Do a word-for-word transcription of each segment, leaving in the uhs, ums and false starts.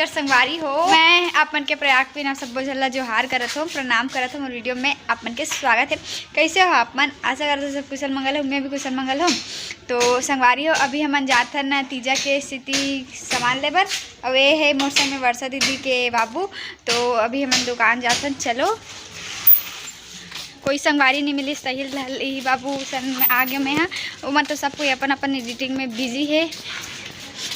संगवारी हो, मैं आप मन के प्रयाग पिन आप सब्बो झन ला जोहार करत हूँ, प्रणाम करत हूँ। मोर वीडियो में आप मन के स्वागत है। कैसे हो आप मन? आशा करत हूँ सब कुशल मंगल हो, मैं भी कुशल मंगल हूँ। तो संगवारी हो, अभी हमन जात हन तीजा के सेती सामान ले बर। अउ ये है मोर संग में वर्षा दीदी के बाबू। तो अभी हमन दुकान जात हन। चलो, कोई संगवारी नहीं मिलिस, तही ल ही बाबू सन में आ गए मैं हा। ओमन तो सब कोई अपन अपन एडिटिंग में बिजी है।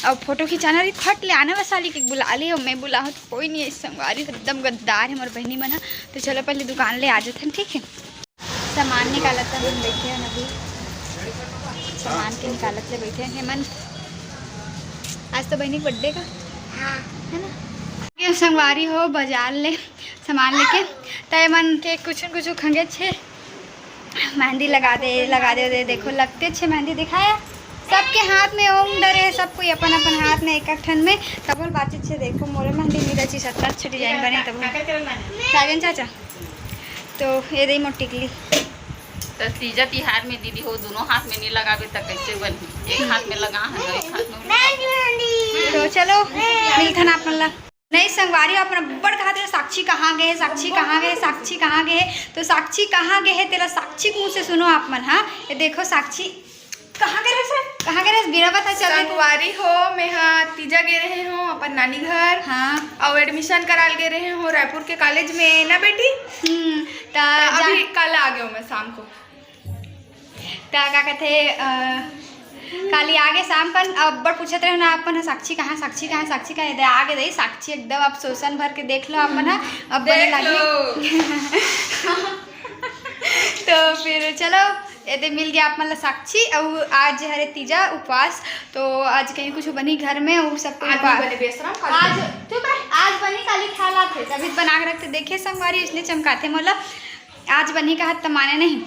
अब फोटो खिंचाना रही, फट ले आने वाला साली के बुला ली, मैं बुला हूँ तो कोई नहीं है। संगवारी एकदम गद्दार है मोर बहनी मन हा। तो चलो पहले दुकान ले आ जाते हैं, ठीक है। सामान निकालत हन, हम बैठे हैं अभी, सामान के निकालत ले बैठे हैं मन। आज तो बहनी बर्थडे का, हाँ। है ना? ये संगवारी हो बाजार ले सामान लेके, त एमन के कुछ न कुछ खंगे छे। मेहंदी लगा दे, लगा दे, दे, देखो लगते छे मेहंदी दिखाया। सबके हाथ में ओम डरे, सब कोई अपन अपन हाथ में एक एक ठन में। तबोल बातचीत छे, देखो मोरे मेहंदी मेरा चीज अतना अच्छा डिजाइन बने तब। राजन चाचा, तो ये दे मोर टिकली। त तीजा तिहार में दीदी हो दोनों हाथ में नहीं लगाबे त कैसे बनही? एक हाथ में लगा है, एक हाथ में। तो चलो मिलथन आप मन ला। नहीं संगवारी, अपन बड़ कहत रहे, "साक्षी कहाँ गए, साक्षी कहाँ गए, साक्षी कहाँ गए?" तो साक्षी कहाँ गए है, तेला साक्षी के मुँह से सुनो आप मन। हाँ, ये देखो साक्षी कहाँ गए रहे, कहाँ गए रहे, बिना पता चले। संगवारी हो, मैं हा तीजा गे रहे हूँ अपन नानी घर। हाँ। और एडमिशन कराल गे रहे हूँ रायपुर के कॉलेज में ना बेटी। हम्म, त त अभी जा- कल आ गए हूँ मैं शाम को। त का कहते, अ, काली आगे शाम कन अब्बड़ पूछत रहे ना अपन, "साक्षी कहाँ, साक्षी कहाँ, साक्षी कहाँ?" दे आगे दे साक्षी एकदम, अब सोसन भर के देख लो अपन ह, अब बने देख लागी। लो। तो फिर चलो, एदे मिल गया आप मन ला साक्षी। अउ आज हरे तीजा उपवास, तो आज कहीं कुछ बनी घर में, वो सब कोई आज उपवास। नहीं बने बेसरम, कल आज बने। चुप रह, आज बनी काली खा लात है, तभी बना के रखते। देखे संगवारी, इसने चमकाते मोला। आज बनही कहत त माने नहीं।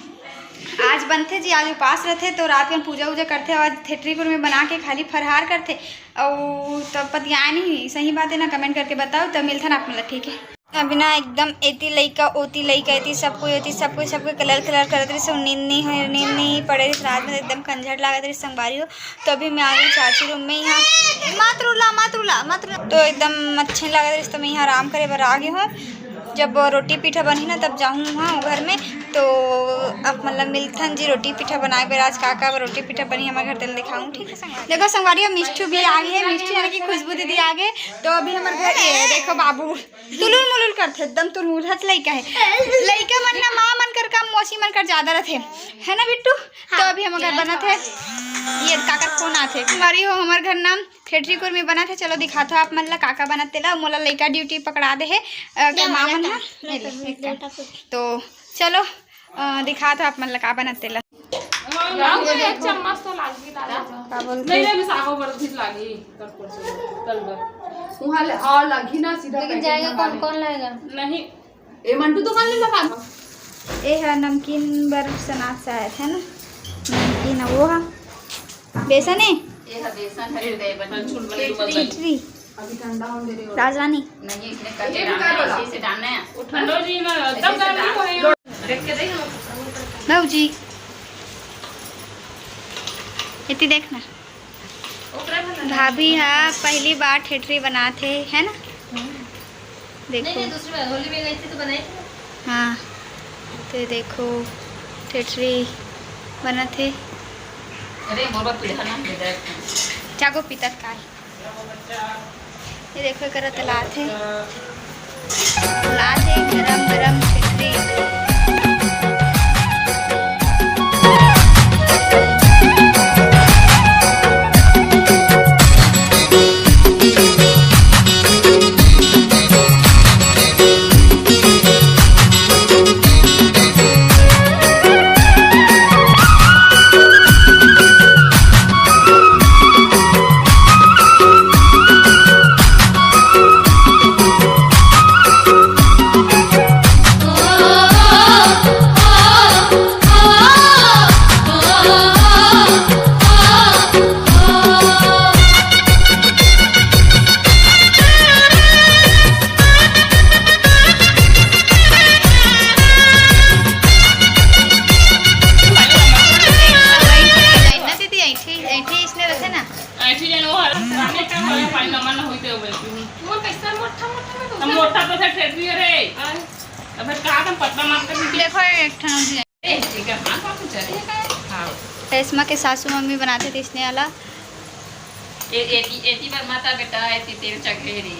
आज बनथे जी, आज उपास रथे तो रात में पूजा उजा करथे, आज थेटरीपुर में बना के खाली फरहार करथे। अउ तब पतियाए नहीं, सही बात है ना, कमेंट करके बताओ, तब मिलथन आप मन ला, ठीक है। अभी ना एकदम एती लइका, ओती लइका, एती सब कोई, एती सब कोई, सब कोई कलर कलर करत रहिस, अउ नींद नहीं होय, नींद नहीं पड़े रहिस, रात में एकदम कंझट लागत रहिस संगवारी हो। तो अभी मैं आ गई चाची रूम में, यहाँ मत रुला, मत रुला, मत रुला। तो एकदम अच्छे लागत रहिस, तो मैं यहाँ आराम करे बर आ गई हूँ। जब रोटी पीठा बनही ना, तब जाहूँ वहाँ घर में। तो आप मन ला मिलथन जी, रोटी पीठा बनाए बर। आज का का रोटी पीठा बनही हमारे घर, तेल दिखाऊँ, ठीक है संगवारी। देखो संगवारी, अब मिष्ठू भी आ गई है, मिष्ठू यानी कि खुशबू दीदी आ गए। तो अभी हमारे घर, ये देखो बाबू तुलुल मुलुल करथे, एकदम तुलमुल हत लइका है। लइका मन ना माँ मन कर कम, मौसी मन कर ज्यादा रथे, है ना बिट्टू? हाँ। तो अभी हमर घर बनत है, ये काकर फोन आथे। संगवारी हो, हमर घर नाम थेटरीपुर में बनत है। चलो दिखात हो आप मन ला का का बनत तेला। मोला लइका ड्यूटी पकड़ा दे है, अ, कर माँ मन ह। ले, ले, ले, ले। तो चलो, अ, दिखात हो आप मन ला का बनत तेला। हाँ, एक चम्मच तो लागही दादा। का बोलथे? नहीं, नहीं, सागो बर भी लागही। कल परसों, कल बर। वहाँ ले, हाँ, लागही ना, सीधा लेकिन पैकेट जाएगा मंगा कौन, ले। कौन लाएगा? नहीं। ए, मंटू दुकान ले लगा। ए हा नमकीन बर सनात शायद, है ना? नमकीन, वो हा बेसन है? ये हा बेसन हरे दे बन। हाँ, झूठ बोले, रुमाल बांध। खिचड़ी। अभी ठंडा होने दे रहे हो। राजरानी। नहीं, इसने कच्चे डालना है, इसी से डालना है। वो ठंडो जी ना, एकदम गर्मी हो रही है। देख के देखो। बाबूजी, इतनी देखना। ओकरा में ना भाभी हा पहली बार ठेठरी बनात हे, है ना? देखो। नहीं, नहीं, दूसरी बार होली में गई थी तो बनाई थी ना। हाँ, तो ये देखो ठेठरी बनत हे। अरे, मोर बाप पीढ़ा ना दे दे। जागो पीतत का है। ये देखो, एकरा तलात हे, तलात हे गरम गरम खिचड़ी। मोटा मोटा में तो हम मोटा तो से ठेठ भी रे। हाँ। अब का हम पतला मार कर भी देखो, एक ठन भी ए, ठीक है, हाँ, हाँ, कुछ है, ठीक है। हाँ। रेशमा के सासू मम्मी बनाथे तइसने वाला। ए, एती, एती बर माता बेटा, एती तेल चघे रे।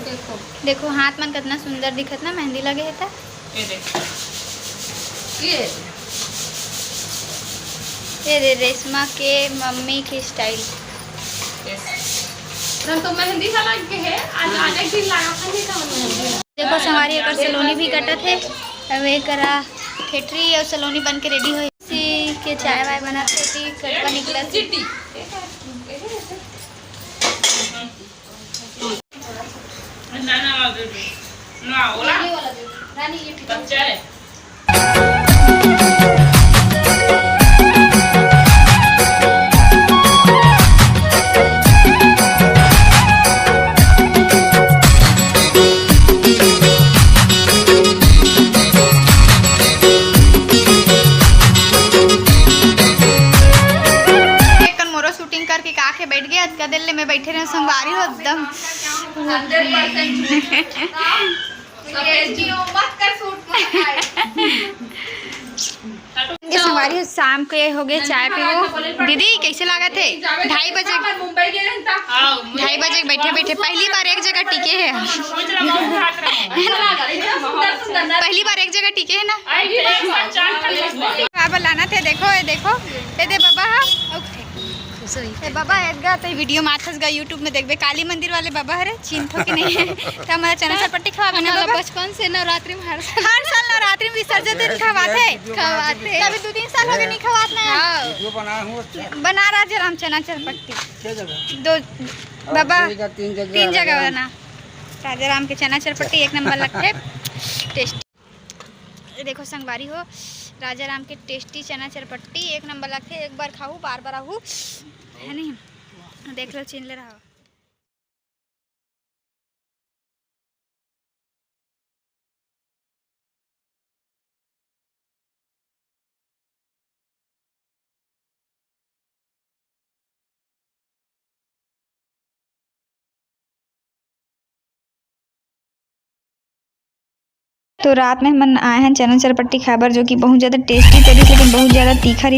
देखो। देखो, हाथ मन कितना सुंदर दिखत ना, मेहंदी लगे हे त। ये देख। ये। ये दे रेशमा के मम्मी के स्टाइल। हम तो मेहंदी का लग के है, आज, आज एक दिन लगा था, नहीं था मेहंदी। देखो संगवारी, एकर सलोनी भी कटत हे। अब एकरा ठेठरी अउ सलोनी बन के रेडी होई। इसी के चाय वाय बनात हे, कटवा निकलत हे। ना, ना, ना, दे दे। ना, ओला। ये वाला दे दो। रानी, ये पीछे। बच्चा है। एक कन मोरो शूटिंग करके का के बैठ गया, अतका देर ले मैं बैठे रहे संगवारी हो एकदम। हंड्रेड परसेंट झूठ। सफेद झूठ। मत कर शूट, मत कर। के संगवारी हो, शाम के हो गए चाय पीबो। दीदी, कैसे लागत हे? ढाई बजे, मुंबई गए रहता। ढाई बजे बैठे बैठे पहली बार एक जगह टिके हे। पहली बार एक जगह टिके हे ना। बाबा लाना थे, देखो, ये देखो, ये दे बाबा हा। ए बाबा, एदगा ते वीडियो माथस गा YouTube में देखबे, काली मंदिर वाले बाबा हरे, चिन्हथो कि नहीं? त हमला चना चरपट्टी खवाबे ना बाबा? बचपन से नवरात्रि में हर साल। हर साल नवरात्रि में विसर्जन दिन खवाथे। खवाथे। अभी दू तीन साल हो गए नहीं खवात ना। हाँ। बना राधे राम चना चरपट्टी। दो बाबा, तीन जगह बना। राधे राम के चना चरपट्टी एक नंबर लगथे, टेस्टी। ये देखो संगवारी हो, राजा राम के टेस्टी चना चरपट्टी एक नंबर लगथे। एक बार खाहू, बार बार आहू, है नहीं? देख लो, चिन्ह ले रहा। तो रात में हमन आए हैं चना चरपट्टी खाए बर, जो कि बहुत ज़्यादा टेस्टी तो रहिस, लेकिन बहुत ज़्यादा तीखा रहिस।